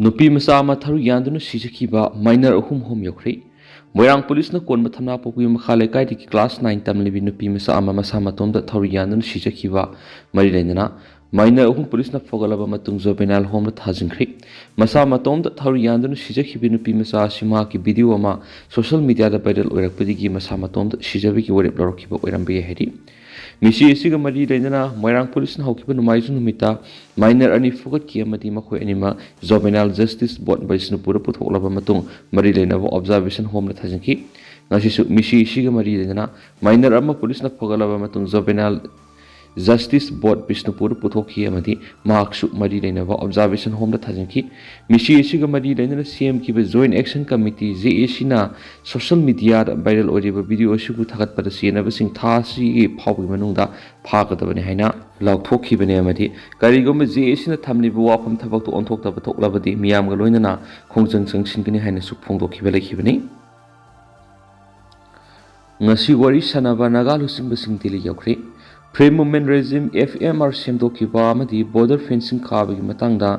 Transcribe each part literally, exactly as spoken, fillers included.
ꯅꯨꯄꯤ ꯃꯆꯥ ꯑꯃ ꯊꯧꯔꯤ ꯌꯥꯟꯗꯨꯅ ꯁꯤꯖꯈꯤꯕ꯫ ꯃꯥꯏꯅꯔ ꯑꯍꯨꯝ ꯍꯣꯝ ꯌꯧꯈ꯭ꯔꯦ꯫ ꯃꯣꯏꯔꯥꯡ ꯄꯨꯂꯤꯁꯅ ꯀꯣꯟꯕ ꯊꯝꯅꯥꯄꯣꯛꯄꯤ ꯃꯈꯥ ꯂꯩꯀꯥꯏꯗꯒꯤ ꯀ꯭ꯂꯥꯁ ꯅꯥꯏꯟ ꯇꯝꯂꯤꯕꯤ ꯅꯨꯄꯤ ꯃꯆꯥ ꯑꯃ ꯃꯁꯥ ꯃꯇꯣꯝꯇ ꯊꯧꯔꯤ ꯌꯥꯟꯗꯨꯅ ꯁꯤꯖꯈꯤꯕ ꯃꯔꯤ ꯂꯩꯅꯅ ꯃꯥꯏꯅꯔ ꯑꯍꯨꯝ ꯄꯨꯂꯤꯁꯅ ꯐꯒꯠꯂꯕ ꯃꯇꯨꯡ ꯖꯣꯕꯦꯅꯥꯏꯜ ꯍꯣꯝꯗ ꯊꯥꯖꯤꯟꯈ꯭ꯔꯦ꯫ ꯃꯁꯥ ꯃꯇꯣꯝꯇ ꯊꯧꯔꯤ ꯌꯥꯟꯗꯨꯅ ꯁꯤꯖꯈꯤꯕ ꯅꯨꯄꯤ ꯃꯆꯥ ꯑꯁꯤ ꯃꯍꯥꯛꯀꯤ ꯚꯤꯗꯤꯑꯣ ꯑꯃ ꯁꯣꯁꯤꯌꯦꯜ ꯃꯤꯗꯤꯌꯥꯗ ꯚꯥꯏꯔꯦꯜ ꯑꯣꯏꯔꯛꯄꯗꯒꯤ ꯃꯁꯥ ꯃꯇꯣꯝꯇ ꯁꯤꯖꯕꯒꯤ ꯋꯥꯔꯦꯞ ꯂꯧꯔꯛꯈꯤꯕ ꯑꯣꯏꯔꯝꯕ ꯌꯥꯏ ꯍꯥꯏꯔꯤ꯫ ꯃꯤꯁꯤ ꯑꯁꯤꯒ ꯃꯔꯤ ꯂꯩꯅꯅ ꯃꯣꯏꯔꯥꯡ ꯄꯨꯂꯤꯁꯅ ꯍꯧꯈꯤꯕ ꯅꯣꯡꯃꯥꯏꯖꯤꯡ ꯅꯨꯃꯤꯠꯇ ꯃꯥꯏꯅꯔ ꯑꯅꯤ ꯐꯨꯒꯠꯈꯤ ꯑꯃꯗꯤ ꯃꯈꯣꯏ ꯑꯅꯤꯃꯛ ꯖꯣꯕꯦꯅꯥꯏꯜ ꯖꯁꯇꯤꯁ ꯕꯣꯔꯗ ꯕꯤꯁꯅꯨꯄꯨꯔꯗ ꯄꯨꯊꯣꯛꯂꯕ ꯃꯇꯨꯡ ꯃꯔꯤ ꯂꯩꯅꯕ ꯑꯣꯕꯖꯥꯔꯕꯦꯁꯟ ꯍꯣꯝꯗ ꯊꯥꯖꯤꯟꯈꯤ꯫ ꯉꯁꯤꯁꯨ ꯃꯤꯁꯤ ꯑꯁꯤꯒ ꯃꯔꯤ ꯂꯩꯅꯅ ꯃꯥꯏꯅꯔ ꯑꯃ ꯄꯨꯂꯤꯁꯅ ꯐꯒꯠꯂꯕ ꯃꯇꯨꯡ ꯖꯣꯕꯦꯅꯥꯏꯜ ꯖꯁꯇꯤꯁ ꯕꯣꯔꯗ ꯕꯤꯁꯅꯨꯄꯨꯔꯗ ꯄꯨꯊꯣꯛꯈꯤ ꯑꯃꯗꯤ ꯃꯍꯥꯛꯁꯨ ꯃꯔꯤ ꯂꯩꯅꯕ ꯑꯣꯕꯖꯥꯔꯕꯦꯁꯟ ꯍꯣꯝꯗ ꯊꯥꯖꯤꯟꯈꯤ꯫ ꯃꯤꯁꯤ ꯑꯁꯤꯒ ꯃꯔꯤ ꯂꯩꯅꯅ ꯁꯦꯝꯈꯤꯕ ꯖꯣꯏꯟ ꯑꯦꯛꯁꯟ ꯀꯃꯤꯇꯤ, ꯖꯦ ꯑꯦ ꯁꯤꯅ ꯁꯣꯁꯤꯌꯦꯜ ꯃꯤꯗꯤꯌꯥꯗ ꯚꯥꯏꯔꯦꯜ ꯑꯣꯏꯔꯤꯕ ꯚꯤꯗꯤꯑꯣ ꯑꯁꯤꯕꯨ ꯊꯥꯒꯠꯄꯗ ꯆꯦꯟꯅꯕꯁꯤꯡ ꯊꯥ ꯑꯁꯤꯒꯤ ꯐꯥꯎꯕꯒꯤ ꯃꯅꯨꯡꯗ ꯐꯥꯒꯗꯕꯅꯤ ꯍꯥꯏꯅ ꯂꯥꯎꯊꯣꯛꯈꯤꯕꯅꯤ ꯑꯃꯗꯤ ꯀꯔꯤꯒꯨꯝꯕ ꯖꯦ ꯑꯦ ꯁꯤꯅ ꯊꯝꯂꯤꯕ ꯋꯥꯐꯝ ꯊꯕꯛꯇ ꯑꯣꯟꯊꯣꯛꯇꯕ ꯊꯣꯛꯂꯕꯗꯤ ꯃꯤꯌꯥꯝꯒ ꯂꯣꯏꯅꯅ ꯈꯣꯡꯖꯪ ꯆꯪꯁꯤꯟꯒꯅꯤ ꯍꯥꯏꯅꯁꯨ ꯐꯣꯡꯗꯣꯛꯈꯤꯕ ꯂꯩꯈꯤꯕꯅꯤ꯫ ꯉꯁꯤ ꯋꯥꯔꯤ ꯁꯥꯟꯅꯕ Naga ꯂꯨꯆꯤꯡꯕꯁꯤꯡ Delhi ꯌꯧꯈ꯭ꯔꯦ꯫ Free Movement Regime, F M R, ꯁꯦꯝꯗꯣꯛꯈꯤꯕ ꯑꯃꯗꯤ ꯕꯣꯔꯗꯔ ꯐꯦꯟꯁꯤꯡ ꯈꯥꯕꯒꯤ ꯃꯇꯥꯡꯗ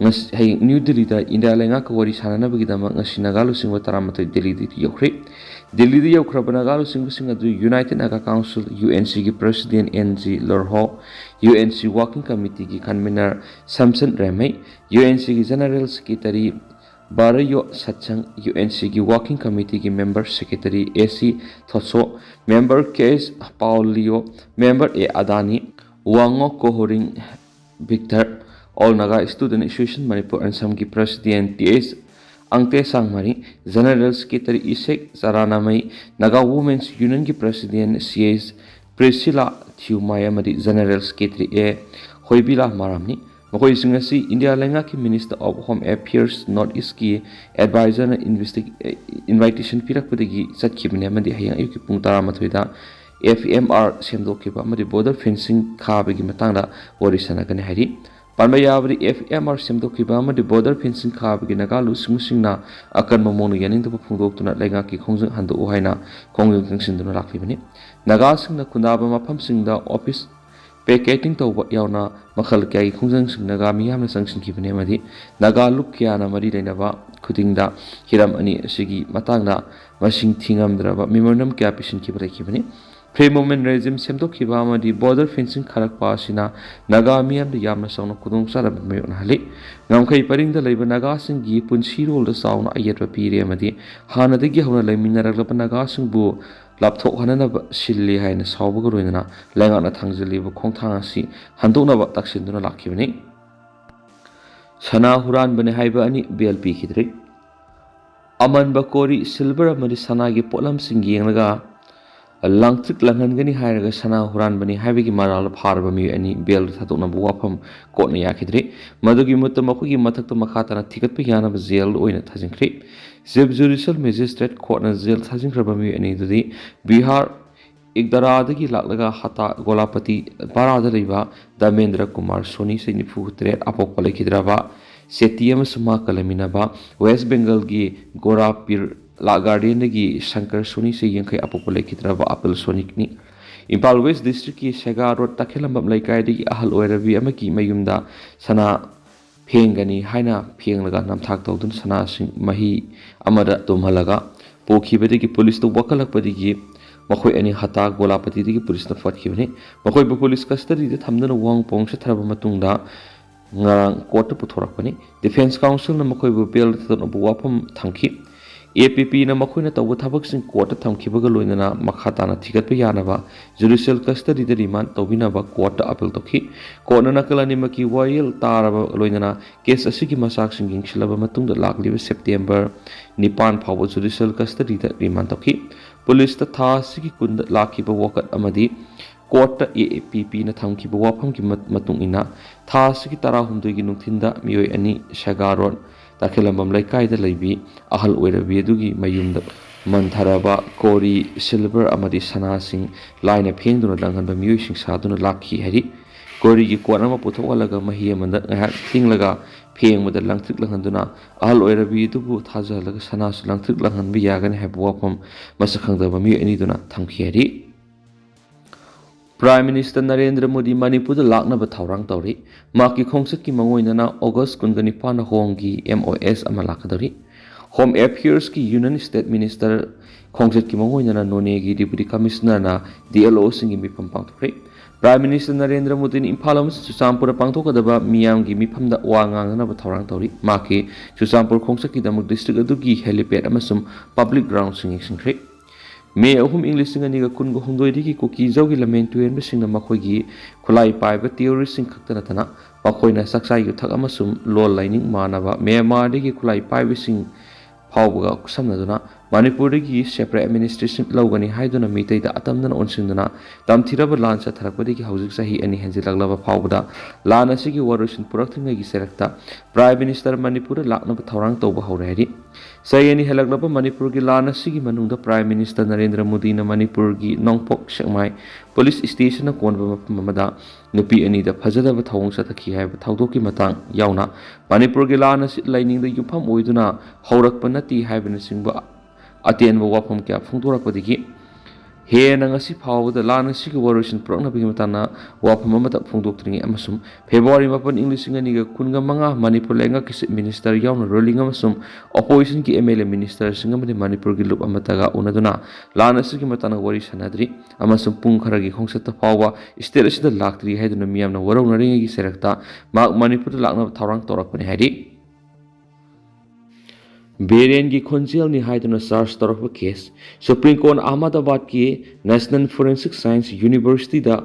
ꯉꯁꯤ, ꯍꯌꯦꯡ ꯅ꯭ꯌꯨ ꯗꯤꯜꯂꯤꯗ ꯏꯟꯗꯤꯌꯥ ꯂꯩꯉꯥꯛꯀ ꯋꯥꯔꯤ ꯁꯥꯟꯅꯅꯕꯒꯤꯗꯃꯛ ꯉꯁꯤ ꯅꯥꯒꯥ ꯂꯨꯆꯤꯡꯕ ꯇꯔꯥꯃꯥꯊꯣꯏ ꯗꯤꯜꯂꯤꯗ ꯌꯧꯈ꯭ꯔꯦ꯫ ꯗꯤꯜꯂꯤꯗ ꯌꯧꯈ꯭ꯔꯕ ꯅꯥꯒꯥ ꯂꯨꯆꯤꯡꯕꯁꯤꯡ ꯑꯗꯨ United Naga Council, U N C ꯒꯤ President N G Lorho, U N C Working Committee ꯒꯤ Convener Samson Remei, U N C ꯒꯤ General Secretary Barayo Satsang, U N C ꯒꯤ Working Committee ꯒꯤ Member Secretary A C Thotso, Member K S Paolio, Member A Adani, Wango Kohoring Victor, All Naga Student Association Manipur Ansam ꯒꯤ President T S Angte Sangmari, General Secretary Isek Charanamai, Naga Women's Union ꯒꯤ President C S Priscilla Thiumai ꯑꯃꯗꯤ General Secretary A Hoibila Maramni꯫ ꯃꯈꯣꯏꯁꯤꯡ ꯑꯁꯤ India ꯂꯩꯉꯥꯛꯀꯤ Minister of Home Affairs North East ꯀꯤ Advisor ꯅ ꯏꯟꯚꯦꯁꯇꯤ-, invitation ꯄꯤꯔꯛꯄꯗꯒꯤ ꯆꯠꯈꯤꯕꯅꯤ ꯑꯃꯗꯤ ꯍꯌꯦꯡ ꯑꯌꯨꯛꯀꯤ ꯄꯨꯡ ꯇꯔꯥꯃꯥꯊꯣꯏꯗ F M R ꯁꯦꯝꯗꯣꯛꯈꯤꯕ ꯑꯃꯗꯤ ꯕꯣꯔꯗꯔ ꯐꯦꯟꯁꯤꯡ ꯈꯥꯕꯒꯤ ꯃꯇꯥꯡꯗ ꯋꯥꯔꯤ ꯁꯥꯟꯅꯒꯅꯤ ꯍꯥꯏꯔꯤ꯫ ꯄꯥꯟꯕ ꯌꯥꯕꯗꯤ F M R ꯁꯦꯝꯗꯣꯛꯈꯤꯕ ꯑꯃꯗꯤ ꯕꯣꯔꯗꯔ ꯐꯦꯟꯁꯤꯡ ꯈꯥꯕꯒꯤ ꯅꯥꯒꯥ ꯂꯨꯆꯤꯡꯕꯁꯤꯡꯅ ꯑꯀꯟꯕ ꯃꯑꯣꯡꯗ ꯌꯥꯅꯤꯡꯗꯕ ꯐꯣꯡꯗꯣꯛꯇꯨꯅ ꯂꯩꯉꯥꯛꯀꯤ ꯈꯣꯡꯖꯪ ꯍꯟꯗꯣꯛꯎ ꯍꯥꯏꯅ ꯈꯣꯡꯖꯪ ꯆꯪꯁꯤꯟꯗꯨꯅ ꯂꯥꯛꯂꯤꯕꯅꯤ꯫ ꯅꯥꯒꯥꯁꯤꯡꯅ ꯈꯨꯟꯗꯥꯕ ꯃꯐꯝꯁꯤꯡꯗ ꯑꯣꯐꯤꯁ ꯄꯦꯀꯦꯇꯤꯡ ꯇꯧꯕ ꯌꯥꯎꯅ ꯃꯈꯜ ꯀꯌꯥꯒꯤ ꯈꯣꯡꯖꯪꯁꯤꯡ ꯅꯥꯒꯥ ꯃꯤꯌꯥꯝꯅ ꯆꯪꯁꯤꯟꯈꯤꯕꯅꯤ ꯑꯃꯗꯤ ꯅꯥꯒꯥ ꯂꯨꯞ ꯀꯌꯥꯅ ꯃꯔꯤ ꯂꯩꯅꯕ ꯈꯨꯗꯤꯡꯗ ꯍꯤꯔꯝ ꯑꯅꯤ ꯑꯁꯤꯒꯤ ꯃꯇꯥꯡꯗ ꯃꯁꯤꯡ ꯊꯤꯉꯝꯗ꯭ꯔꯕ memorandum ꯀꯌꯥ ꯄꯤꯁꯤꯟꯈꯤꯕ ꯂꯩꯈꯤꯕꯅꯤ꯫ Free Movement Regime ꯁꯦꯝꯗꯣꯛꯈꯤꯕ ꯑꯃꯗꯤ border fencing ꯈꯥꯔꯛꯄ ꯑꯁꯤꯅ ꯅꯥꯒꯥ ꯃꯤꯌꯥꯝꯗ ꯌꯥꯝꯅ ꯆꯥꯎꯅ ꯈꯨꯗꯣꯡꯆꯥꯗꯕ ꯃꯥꯌꯣꯛꯅꯍꯜꯂꯤ꯫ ꯉꯝꯈꯩ ꯄꯔꯤꯡꯗ ꯂꯩꯕ ꯅꯥꯒꯥꯁꯤꯡꯒꯤ ꯄꯨꯟꯁꯤꯔꯣꯜꯗ ꯆꯥꯎꯅ ꯑꯌꯦꯠꯄ ꯄꯤꯔꯦ ꯑꯃꯗꯤ ꯍꯥꯟꯅꯗꯒꯤ ꯍꯧꯅ ꯂꯩꯃꯤꯟꯅꯔꯛꯂꯕ ꯅꯥꯒꯥꯁꯤꯡꯕꯨ ꯂꯥꯞꯊꯣꯛꯍꯟꯅꯅꯕ ꯁꯤꯜꯂꯤ ꯍꯥꯏꯅ ꯁꯥꯎꯕꯒ ꯂꯣꯏꯅꯅ ꯂꯩꯉꯥꯛꯅ ꯊꯥꯡꯖꯤꯜꯂꯤꯕ ꯈꯣꯡꯊꯥꯡ ꯑꯁꯤ ꯍꯟꯗꯣꯛꯅꯕ ꯇꯛꯁꯤꯟꯗꯨꯅ ꯂꯥꯛꯈꯤꯕꯅꯤ꯫ ꯁꯅꯥ ꯍꯨꯔꯥꯟꯕꯅꯤ ꯍꯥꯏꯕ ꯑꯅꯤ bail ꯄꯤꯈꯤꯗ꯭ꯔꯤ꯫ ꯑꯃꯟꯕ ꯀꯣꯔꯤ, silver ꯑꯃꯗꯤ ꯁꯅꯥꯒꯤ ꯄꯣꯠꯂꯝꯁꯤꯡ ꯌꯦꯡꯂꯒ ꯂꯪꯇ꯭ꯔꯤꯛ ꯂꯪꯍꯟꯒꯅꯤ ꯍꯥꯏꯔꯒ ꯁꯅꯥ ꯍꯨꯔꯥꯟꯕꯅꯤ ꯍꯥꯏꯕꯒꯤ ꯃꯔꯥꯜ ꯐꯥꯔꯕ ꯃꯤꯑꯣꯏ ꯑꯅꯤ bail ꯊꯥꯗꯣꯛꯅꯕ ꯋꯥꯐꯝ courtꯅ ꯌꯥꯈꯤꯗ꯭ꯔꯤ꯫ ꯃꯗꯨꯒꯤ ꯃꯍꯨꯠꯇ ꯃꯈꯣꯏꯒꯤ ꯃꯊꯛꯇ ꯃꯈꯥ ꯇꯥꯅ ꯊꯤꯒꯠꯄ ꯌꯥꯅꯕ jail ꯑꯣꯏꯅ ꯊꯥꯖꯤꯟꯈ꯭ꯔꯤ꯫ Chief Judicial Magistrate Courtꯅ jail ꯊꯥꯖꯤꯟꯈ꯭ꯔꯕ ꯃꯤꯑꯣꯏ ꯑꯅꯤꯗꯨꯗꯤ ꯕꯤꯍꯥꯔ ꯏꯒꯗꯥꯔꯥꯗꯒꯤ ꯂꯥꯛꯂꯒ ꯍꯇꯥ ꯒꯣꯂꯥꯄꯇꯤ ꯄꯥꯔꯥꯗ ꯂꯩꯕ ꯗꯃꯦꯟꯗ꯭ꯔ ꯀꯨꯃꯥꯔ ꯁꯣꯅꯤ, ꯆꯍꯤ ꯅꯤꯐꯨ ꯇꯔꯦꯠ, ꯑꯄꯣꯛꯄ ꯂꯩꯈꯤꯗ꯭ꯔꯕ ꯁꯦꯇꯤ ꯑꯃꯁꯨꯡ ꯃꯍꯥꯛꯀ ꯂꯩꯃꯤꯟꯅꯕ ꯋꯦꯁ ꯕꯦꯡꯒꯜꯒꯤ ꯒꯣꯔꯥꯄꯤꯔ ꯂꯥ ꯒꯥꯔꯗꯦꯟꯗꯒꯤ ꯁꯪꯀꯔ ꯁꯣꯅꯤ, ꯆꯍꯤ ꯌꯥꯡꯈꯩ, ꯑꯄꯣꯛꯄ ꯂꯩꯈꯤꯗ꯭ꯔꯕ ꯑꯄꯤꯜ ꯁꯣꯅꯤꯅꯤ꯫ ꯏꯝꯐꯥꯜ ꯋꯦꯁ ꯗꯤꯁꯇ꯭ꯔꯤꯛꯀꯤ ꯁꯦꯒꯥ ꯔꯣꯗ ꯇꯈꯦꯂꯝꯕꯝ ꯂꯩꯀꯥꯏꯗꯒꯤ ꯑꯍꯜ ꯑꯣꯏꯔꯕꯤ ꯑꯃꯒꯤ ꯃꯌꯨꯝꯗ ꯁꯅꯥ ꯐꯦꯡꯒꯅꯤ ꯍꯥꯏꯅ ꯐꯦꯡꯂꯒ ꯅꯝꯊꯥꯛ ꯇꯧꯗꯨꯅ ꯁꯅꯥꯁꯤꯡ ꯃꯍꯤ ꯑꯃꯗ ꯇꯨꯝꯍꯜꯂꯒ ꯄꯨꯈꯤꯕꯗꯒꯤ ꯄꯨꯂꯤꯁꯇ ꯋꯥꯀꯠꯂꯛꯄꯗꯒꯤ ꯃꯈꯣꯏ ꯑꯅꯤ ꯍꯇꯥ ꯒꯣꯂꯥꯄꯇꯤꯗꯒꯤ ꯄꯨꯂꯤꯁꯅ ꯐꯠꯈꯤꯕꯅꯤ꯫ ꯃꯈꯣꯏꯕꯨ ꯄꯨꯂꯤꯁ custody ꯗ ꯊꯝꯗꯨꯅ ꯋꯥꯍꯪ ꯄꯥꯎꯍꯪ ꯆꯠꯊꯔꯕ ꯃꯇꯨꯡꯗ ꯉꯔꯥꯡ court ꯇ ꯄꯨꯊꯣꯔꯛꯄꯅꯤ꯫ Defence Counsel ꯅ ꯃꯈꯣꯏꯕꯨ bail ꯊꯥꯗꯣꯛꯅꯕ ꯋꯥꯐꯝ ꯊꯝꯈꯤ꯫ A P P ꯅ ꯃꯈꯣꯏꯅ ꯇꯧꯕ ꯊꯕꯛꯁꯤꯡ court ꯇ ꯊꯝꯈꯤꯕꯒ ꯂꯣꯏꯅꯅ ꯃꯈꯥ ꯇꯥꯅ ꯊꯤꯒꯠꯄ ꯌꯥꯅꯕ judicial custody ꯗ remand ꯇꯧꯕꯤꯅꯕ court ꯇ appeal ꯇꯧꯈꯤ꯫ Court ꯅ ꯅꯥꯀꯜ ꯑꯅꯤꯃꯛꯀꯤ ꯋꯥꯌꯦꯜ ꯇꯥꯔꯕ ꯂꯣꯏꯅꯅ case ꯑꯁꯤꯒꯤ ꯃꯆꯥꯛꯁꯤꯡ ꯌꯦꯡꯁꯤꯜꯂꯕ ꯃꯇꯨꯡꯗ ꯂꯥꯛꯂꯤꯕ September ꯅꯤꯄꯥꯟ ꯐꯥꯎꯕ judicial custody ꯗ remand ꯇꯧꯈꯤ꯫ ꯄꯨꯂꯤꯁꯇ ꯊꯥ ꯑꯁꯤꯒꯤ ꯀꯨꯟꯗ ꯂꯥꯛꯈꯤꯕ ꯋꯥꯀꯠ ꯑꯃꯗꯤ court ꯇ A P P ꯅ ꯊꯝꯈꯤꯕ ꯋꯥꯐꯝꯒꯤ ꯃ-, ꯃꯇꯨꯡ ꯏꯟꯅ ꯊꯥ ꯑꯁꯤꯒꯤ ꯇꯔꯥꯍꯨꯝꯗꯣꯏꯒꯤ ꯅꯨꯡꯊꯤꯟꯗ ꯃꯤꯑꯣꯏ ꯑꯅꯤ ꯁꯦꯒꯥ ꯔꯣꯗ ꯇꯈꯦꯂꯝꯕꯝ ꯂꯩꯀꯥꯏꯗ ꯂꯩꯕꯤ ꯑꯍꯜ ꯑꯣꯏꯔꯕꯤ ꯑꯗꯨꯒꯤ ꯃꯌꯨꯝꯗ ꯃꯟꯊꯔꯕ ꯀꯣꯔꯤ, silver ꯑꯃꯗꯤ ꯁꯅꯥꯁꯤꯡ ꯂꯥꯏꯅ ꯐꯦꯡꯗꯨꯅ ꯂꯪꯍꯟꯕ ꯃꯤꯑꯣꯏꯁꯤꯡ ꯁꯥꯗꯨꯅ ꯂꯥꯛꯈꯤ ꯍꯥꯏꯔꯤ꯫ ꯀꯣꯔꯤꯒꯤ ꯀꯣꯟ ꯑꯃ ꯄꯨꯊꯣꯛꯍꯜꯂꯒ ꯃꯍꯤ ꯑꯃꯗ ꯉꯥꯏꯍꯥꯛ ꯇꯤꯡꯂꯒ ꯐꯦꯡꯕꯗ ꯂꯪꯇ꯭ꯔꯤꯛ ꯂꯪꯍꯟꯗꯨꯅ ꯑꯍꯜ ꯑꯣꯏꯔꯕꯤ ꯑꯗꯨꯕꯨ ꯊꯥꯖꯍꯜꯂꯒ ꯁꯅꯥꯁꯨ ꯂꯪꯇ꯭ꯔꯤꯛ ꯂꯪꯍꯟꯕ ꯌꯥꯒꯅꯤ ꯍꯥꯏꯕ ꯋꯥꯐꯝ ꯃꯁꯛ ꯈꯪꯗꯕ ꯃꯤꯑꯣꯏ ꯑꯅꯤꯗꯨꯅ ꯊꯝꯈꯤ ꯍꯥꯏꯔꯤ꯫ Prime Minister ꯅꯔꯦꯟꯗ꯭ꯔ ꯃꯣꯗꯤ ꯃꯅꯤꯄꯨꯔꯗ ꯂꯥꯛꯅꯕ ꯊꯧꯔꯥꯡ ꯇꯧꯔꯤ꯫ ꯃꯍꯥꯛꯀꯤ ꯈꯣꯡꯆꯠꯀꯤ ꯃꯉꯣꯏꯗꯅ ꯑꯣꯒꯁ ꯀꯨꯟꯒ ꯅꯤꯄꯥꯟꯗ ꯍꯣꯝꯒꯤ M O S ꯑꯃ ꯂꯥꯛꯀꯗꯧꯔꯤ꯫ Home Affairsꯀꯤ Union State Minister ꯈꯣꯡꯆꯠꯀꯤ ꯃꯉꯣꯏꯗꯅ ꯅꯣꯅꯦꯒꯤ Deputy Commissionerꯅ D L Oꯁꯤꯡꯒꯤ ꯃꯤꯐꯝ ꯄꯥꯡꯊꯣꯛꯈ꯭ꯔꯦ꯫ Prime Minister ꯅꯔꯦꯟꯗ꯭ꯔ ꯃꯣꯗꯤꯅ ꯏꯝꯐꯥꯜ ꯑꯃꯁꯨꯡ ꯆꯨꯔꯆꯥꯟꯄꯨꯔꯗ ꯄꯥꯡꯊꯣꯛꯀꯗꯕ ꯃꯤꯌꯥꯝꯒꯤ ꯃꯤꯐꯝꯗ ꯋꯥ ꯉꯥꯡꯅꯅꯕ ꯊꯧꯔꯥꯡ ꯇꯧꯔꯤ꯫ ꯃꯍꯥꯛꯀꯤ ꯆꯨꯔꯆꯥꯟꯄꯨꯔ ꯈꯣꯡꯆꯠꯀꯤꯗꯃꯛ district ꯑꯗꯨꯒꯤ helipad ꯑꯃꯁꯨꯡ public groundꯁꯤꯡ ꯌꯦꯡꯁꯤꯟꯈ꯭ꯔꯦ꯫ ꯃꯦ ꯑꯍꯨꯝ, ꯏꯪ ꯂꯤꯁꯤꯡ ꯑꯅꯤꯒ ꯀꯨꯟꯒ ꯍꯨꯝꯗꯣꯏꯗꯒꯤ ꯀꯨꯀꯤ-ꯖꯧꯒꯤ ꯂꯝꯖꯦꯟ ꯇꯨꯔꯦꯟꯕꯁꯤꯡꯅ ꯃꯈꯣꯏꯒꯤ ꯈꯨꯠꯂꯥꯏ ꯄꯥꯏꯕ terroristꯁꯤꯡ ꯈꯛꯇ ꯅꯠꯇꯅ ꯃꯈꯣꯏꯅ ꯆꯥꯛꯆꯥ ꯌꯨꯊꯛ ꯑꯃꯁꯨꯡ ꯂꯣꯜ ꯂꯥꯏꯅꯤꯡ ꯃꯥꯟꯅꯕ ꯃ꯭ꯌꯥꯟꯃꯥꯔꯗꯒꯤ ꯈꯨꯠꯂꯥꯏ ꯄꯥꯏꯕꯁꯤꯡ ꯐꯥꯎꯕꯒ ꯈꯨꯠꯁꯝꯅꯗꯨꯅ ꯃꯅꯤꯄꯨꯔꯗꯒꯤ separate administration ꯂꯧꯒꯅꯤ ꯍꯥꯏꯗꯨꯅ ꯃꯤꯇꯩꯗ ꯑꯇꯝꯅꯅ ꯑꯣꯟꯁꯤꯟꯗꯨꯅ ꯇꯝꯊꯤꯔꯕ ꯂꯥꯟ ꯆꯠꯊꯔꯛꯄꯗꯒꯤ ꯍꯧꯖꯤꯛ ꯆꯍꯤ ꯑꯅꯤ ꯍꯦꯟꯖꯤꯜꯂꯛꯂꯕ ꯐꯥꯎꯕꯗ ꯂꯥꯟ ꯑꯁꯤꯒꯤ ꯋꯥꯔꯣꯏꯁꯤꯟ ꯄꯨꯔꯛꯇ꯭ꯔꯤꯉꯩꯒꯤ ꯆꯩꯔꯛꯇ Prime Minister ꯃꯅꯤꯄꯨꯔꯗ ꯂꯥꯛꯅꯕ ꯊꯧꯔꯥꯡ ꯇꯧꯕ ꯍꯧꯔꯦ ꯍꯥꯏꯔꯤ꯫ ꯆꯍꯤ ꯑꯅꯤ ꯍꯦꯜꯂꯛꯂꯕ ꯃꯅꯤꯄꯨꯔꯒꯤ ꯂꯥꯟ ꯑꯁꯤꯒꯤ ꯃꯅꯨꯡꯗ Prime Minister ꯅꯔꯦꯟꯗ꯭ꯔ ꯃꯣꯗꯤꯅ ꯃꯅꯤꯄꯨꯔꯒꯤ ꯅꯣꯡꯄꯣꯛ ꯁꯦꯛꯃꯥꯏ police stationꯅ ꯀꯣꯟꯕ ꯃꯐꯝ ꯑꯃꯗ ꯅꯨꯄꯤ ꯑꯅꯤꯗ ꯐꯖꯗꯕ ꯊꯧꯑꯣꯡ ꯆꯠꯊꯈꯤ ꯍꯥꯏꯕ ꯊꯧꯗꯣꯛꯀꯤ ꯃꯇꯥꯡ ꯌꯥꯎꯅ ꯃꯅꯤꯄꯨꯔꯒꯤ ꯂꯥꯟ ꯑꯁꯤ ꯂꯥꯏꯅꯤꯡꯗ ꯌꯨꯝꯐꯝ ꯑꯣꯏꯗꯨꯅ ꯍꯧꯔꯛꯄ ꯅꯠꯇꯦ ꯍꯥꯏꯕꯅꯆꯤꯡꯕ ꯑꯇꯦꯟꯕ ꯋꯥꯐꯝ ꯀꯌꯥ ꯐꯣꯡꯗꯣꯔꯛꯄꯗꯒꯤ ꯍꯦꯟꯅ ꯉꯁꯤ ꯐꯥꯎꯕꯗ ꯂꯥꯟ ꯑꯁꯤꯒꯤ ꯋꯥꯔꯣꯏꯁꯤꯟ ꯄꯨꯔꯛꯅꯕꯒꯤ ꯃꯇꯥꯡꯗ ꯋꯥꯐꯝ ꯑꯃꯠꯇ ꯐꯣꯡꯗꯣꯛꯇ꯭ꯔꯤꯉꯩ ꯑꯃꯁꯨꯡ February ꯃꯥꯄꯟ, ꯏꯪ ꯂꯤꯁꯤꯡ ꯑꯅꯤꯒ ꯀꯨꯟꯒ ꯃꯉꯥ ꯃꯅꯤꯄꯨꯔ ꯂꯩꯉꯥꯛꯀꯤ Chief Minister ꯌꯥꯎꯅ ruling ꯑꯃꯁꯨꯡ oppositionꯒꯤ M L A ministerꯁꯤꯡ ꯑꯃꯗꯤ ꯃꯅꯤꯄꯨꯔꯒꯤ ꯂꯨꯞ ꯑꯃꯠꯇꯒ ꯎꯅꯗꯨꯅ ꯂꯥꯟ ꯑꯁꯤꯒꯤ ꯃꯇꯥꯡꯗ ꯋꯥꯔꯤ ꯁꯥꯟꯅꯗ꯭ꯔꯤ ꯑꯃꯁꯨꯡ ꯄꯨꯡ ꯈꯔꯒꯤ ꯈꯣꯡꯆꯠꯇ ꯐꯥꯎꯕ state ꯑꯁꯤꯗ ꯂꯥꯛꯇ꯭ꯔꯤ ꯍꯥꯏꯗꯨꯅ ꯃꯤꯌꯥꯝꯅ ꯋꯥꯔꯧꯅꯔꯤꯉꯩꯒꯤ ꯆꯩꯔꯛꯇ ꯃꯍꯥꯛ ꯃꯅꯤꯄꯨꯔꯗ ꯂꯥꯛꯅꯕ ꯊꯧꯔꯥꯡ ꯇꯧꯔꯛꯄꯅꯤ ꯍꯥꯏꯔꯤ꯫ ꯕꯤꯔꯦꯟꯒꯤ ꯈꯣꯟꯖꯦꯜꯅꯤ ꯍꯥꯏꯗꯨꯅ charge ꯇꯧꯔꯛꯄ case꯫ Supreme Court ꯑꯍꯃꯗꯥꯕꯥꯗꯀꯤ National Forensic Science Universityꯗ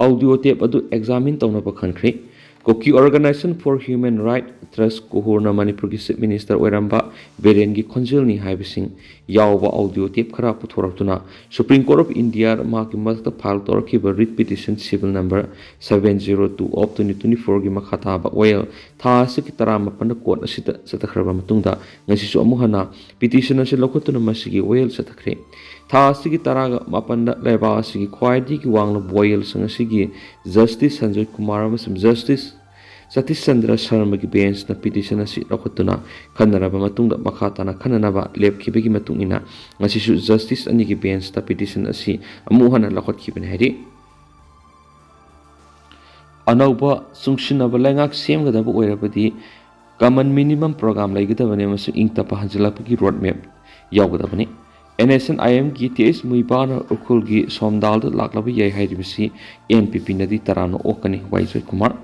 audio tape ꯑꯗꯨ examine ꯇꯧꯅꯕ ꯈꯟꯈ꯭ꯔꯦ꯫ Kuki Organization for Human Rights Trust, ꯀꯨꯍꯨꯔꯅ ꯃꯅꯤꯄꯨꯔꯒꯤ Chief Minister ꯑꯣꯏꯔꯝꯕ ꯕꯤꯔꯦꯟꯒꯤ ꯈꯣꯟꯖꯦꯜꯅꯤ ꯍꯥꯏꯕꯁꯤꯡ ꯌꯥꯎꯕ audio tape ꯈꯔ ꯄꯨꯊꯣꯔꯛꯇꯨꯅ Supreme Court of India ꯃꯍꯥꯛꯀꯤ ꯃꯊꯛꯇ file ꯇꯧꯔꯛꯈꯤꯕ writ petition civil number seven zero two of twenty twenty-fourꯒꯤ ꯃꯈꯥ ꯇꯥꯕ ꯋꯥꯌꯦꯜ ꯊꯥ ꯑꯁꯤꯒꯤ ꯇꯔꯥꯃꯥꯄꯟꯗ court ꯑꯁꯤꯗ ꯆꯠꯊꯈ꯭ꯔꯕ ꯃꯇꯨꯡꯗ ꯉꯁꯤꯁꯨ ꯑꯃꯨꯛ ꯍꯟꯅ petition ꯑꯁꯤ ꯂꯧꯈꯠꯇꯨꯅ ꯃꯁꯤꯒꯤ ꯋꯥꯌꯦꯜ ꯆꯠꯊꯈ꯭ꯔꯦ꯫ ꯊꯥ ꯑꯁꯤꯒꯤ ꯇꯔꯥꯒ ꯃꯥꯄꯟꯗ ꯂꯩꯕꯥꯛ ꯑꯁꯤꯒꯤ ꯈ꯭ꯋꯥꯏꯗꯒꯤ ꯋꯥꯡꯂꯕ ꯋꯥꯌꯦꯜꯁꯪ ꯑꯁꯤꯒꯤ Justice ꯁꯟꯖꯣꯏ ꯀꯨꯃꯥꯔ ꯑꯃꯁꯨꯡ Justice ꯁꯇꯤꯁ ꯆꯟꯗ꯭ꯔ ꯁꯔꯃꯒꯤ benchꯅ petition ꯑꯁꯤ ꯂꯧꯈꯠꯇꯨꯅ ꯈꯟꯅꯔꯕ ꯃꯇꯨꯡꯗ ꯃꯈꯥ ꯇꯥꯅ ꯈꯟꯅꯅꯕ ꯂꯦꯞꯈꯤꯕꯒꯤ ꯃꯇꯨꯡ ꯏꯟꯅ ꯉꯁꯤꯁꯨ justice ꯑꯅꯤꯒꯤ benchꯇ petition ꯑꯁꯤ ꯑꯃꯨꯛ ꯍꯟꯅ ꯂꯧꯈꯠꯈꯤꯕꯅꯤ ꯍꯥꯏꯔꯤ꯫ ꯑꯅꯧꯕ ꯆꯨꯡꯁꯤꯟꯅꯕ ꯂꯩꯉꯥꯛ ꯁꯦꯝꯒꯗꯕ ꯑꯣꯏꯔꯕꯗꯤ common minimum program ꯂꯩꯒꯗꯕꯅꯤ ꯑꯃꯁꯨꯡ ꯏꯪ ꯇꯞꯄ ꯍꯟꯖꯤꯜꯂꯛꯄꯒꯤ road map ꯌꯥꯎꯒꯗꯕꯅꯤ꯫ NSCN-IM-ꯒꯤ ꯇꯤ ꯑꯩꯆ ꯃꯨꯏꯕꯥꯅ ꯎꯈ꯭ꯔꯨꯜꯒꯤ ꯁꯣꯝꯗꯥꯜꯗ ꯂꯥꯛꯂꯕ ꯌꯥꯏ ꯍꯥꯏꯔꯤꯕꯁꯤ ꯑꯦꯟ ꯄꯤ ꯄꯤꯅꯗꯤ ꯇꯔꯥꯝꯅ ꯑꯣꯛꯀꯅꯤ꯫ ꯋꯥꯏ ꯖꯣꯏꯀꯨꯃꯥꯔ꯫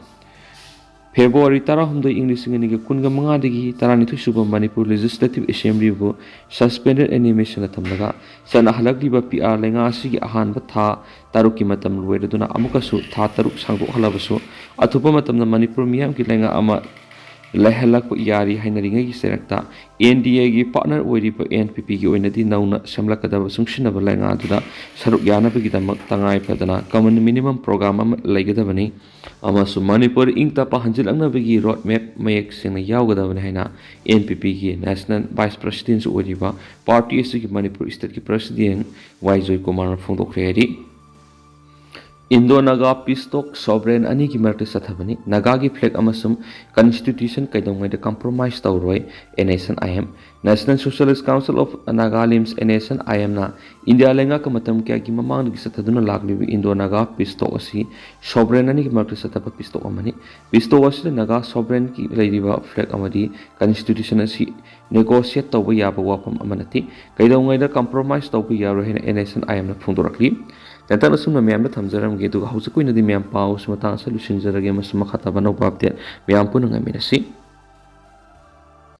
ꯐꯦꯕ꯭ꯔꯨꯋꯥꯔꯤ ꯇꯔꯥꯍꯨꯝꯗꯣꯏ, ꯏꯪ ꯂꯤꯁꯤꯡ ꯑꯅꯤꯒ ꯀꯨꯟꯒ ꯃꯉꯥꯗꯒꯤ ꯇꯔꯥꯅꯤꯊꯣꯏ ꯁꯨꯕ ꯃꯅꯤꯄꯨꯔ Legislative Assembly-ꯕꯨ suspended animation-ꯗ ꯊꯝꯂꯒ ꯆꯠꯅꯍꯜꯂꯛꯂꯤꯕ ꯄꯤ ꯑꯥꯔ ꯂꯩꯉꯥꯛ ꯑꯁꯤꯒꯤ ꯑꯍꯥꯟꯕ ꯊꯥ ꯇꯔꯨꯛꯀꯤ ꯃꯇꯝ ꯂꯣꯏꯔꯗꯨꯅ ꯑꯃꯨꯛꯀꯁꯨ ꯊꯥ ꯇꯔꯨꯛ ꯁꯥꯡꯗꯣꯛꯍꯜꯂꯕꯁꯨ, ꯑꯊꯨꯕ ꯃꯇꯝꯗ ꯃꯅꯤꯄꯨꯔ ꯃꯤꯌꯥꯝꯒꯤ ꯂꯩꯉꯥꯛ ꯑꯃ ꯂꯩꯍꯜꯂꯛꯄ ꯌꯥꯔꯤ ꯍꯥꯏꯅꯔꯤꯉꯩꯒꯤ ꯆꯩꯔꯛꯇ, ꯑꯦꯟ ꯗꯤ ꯑꯦꯒꯤ partner ꯑꯣꯏꯔꯤꯕ ꯑꯦꯟ ꯄꯤ ꯄꯤꯒꯤ ꯑꯣꯏꯅꯗꯤ ꯅꯧꯅ ꯁꯦꯝꯂꯛꯀꯗꯕ ꯆꯨꯡꯁꯤꯟꯅꯕ ꯂꯩꯉꯥꯛ ꯑꯗꯨꯗ ꯁꯔꯨꯛ ꯌꯥꯅꯕꯒꯤꯗꯃꯛ ꯇꯉꯥꯏ ꯐꯗꯅ common minimum program ꯑꯃ ꯂꯩꯒꯗꯕꯅꯤ ꯑꯃꯁꯨꯡ ꯃꯅꯤꯄꯨꯔ ꯏꯪ ꯇꯞꯄ ꯍꯟꯖꯤꯜꯂꯛꯅꯕꯒꯤ road map ꯃꯌꯦꯛ ꯁꯦꯡꯅ ꯌꯥꯎꯒꯗꯕꯅꯤ ꯍꯥꯏꯅ ꯑꯦꯟ ꯄꯤ ꯄꯤꯒꯤ National Vice President-ꯁꯨ ꯑꯣꯏꯔꯤꯕ party ꯑꯁꯤꯒꯤ ꯃꯅꯤꯄꯨꯔ state-ꯀꯤ President ꯋꯥꯏ ꯖꯣꯏꯀꯨꯃꯥꯔꯅ ꯐꯣꯡꯗꯣꯛꯈ꯭ꯔꯦ ꯍꯥꯏꯔꯤ꯫ Indo-Naga peace talk sovereign ꯑꯅꯤꯒꯤ ꯃꯔꯛꯇ ꯆꯠꯊꯕꯅꯤ꯫ ꯅꯥꯒꯥꯒꯤ flag ꯑꯃꯁꯨꯡ constitution ꯀꯩꯗꯧꯉꯩꯗ compromise ꯇꯧꯔꯣꯏ, NSCN-IM꯫ National Socialist Council of Nagalim, NSCN-IM-ꯅ ꯏꯟꯗꯤꯌꯥ ꯂꯩꯉꯥꯛꯀ ꯃꯇꯝ ꯀꯌꯥꯒꯤ ꯃꯃꯥꯡꯗꯒꯤ ꯆꯠꯊꯗꯨꯅ ꯂꯥꯛꯂꯤꯕ Indo-Naga peace talk ꯑꯁꯤ sovereign ꯑꯅꯤꯒꯤ ꯃꯔꯛꯇ ꯆꯠꯊꯕ peace talk ꯑꯃꯅꯤ꯫ Peace talk ꯑꯁꯤꯗ ꯅꯥꯒꯥ sovereign-ꯒꯤ ꯂꯩꯔꯤꯕ flag ꯑꯃꯗꯤ constitution ꯑꯁꯤ negotiate ꯇꯧꯕ ꯌꯥꯕ ꯋꯥꯐꯝ ꯑꯃ ꯅꯠꯇꯦ꯫ ꯀꯩꯗꯧꯉꯩꯗ compromise ꯇꯧꯕ ꯌꯥꯔꯣꯏ ꯍꯥꯏꯅ NSCN-IM-ꯅ ꯐꯣꯡꯗꯣꯔꯛꯂꯤ꯫ ꯅꯇꯪ ꯑꯁꯨꯝꯅ ꯃꯌꯥꯝꯗ ꯊꯝꯖꯔꯝꯒꯦ, ꯑꯗꯨꯒ ꯍꯧꯖꯤꯛꯀꯤ ꯑꯣꯏꯅꯗꯤ ꯃꯌꯥꯝ ꯄꯥꯎꯁꯤ ꯃꯇꯥꯡ ꯑꯁꯤꯗ ꯂꯣꯏꯁꯤꯟꯖꯔꯒꯦ ꯑꯃꯁꯨꯡ ꯃꯈꯥ ꯇꯥꯕ ꯑꯅꯧꯕ update ꯃꯌꯥꯝ ꯄꯨꯟꯅ ꯉꯥꯏꯃꯤꯟꯅꯁꯤ꯫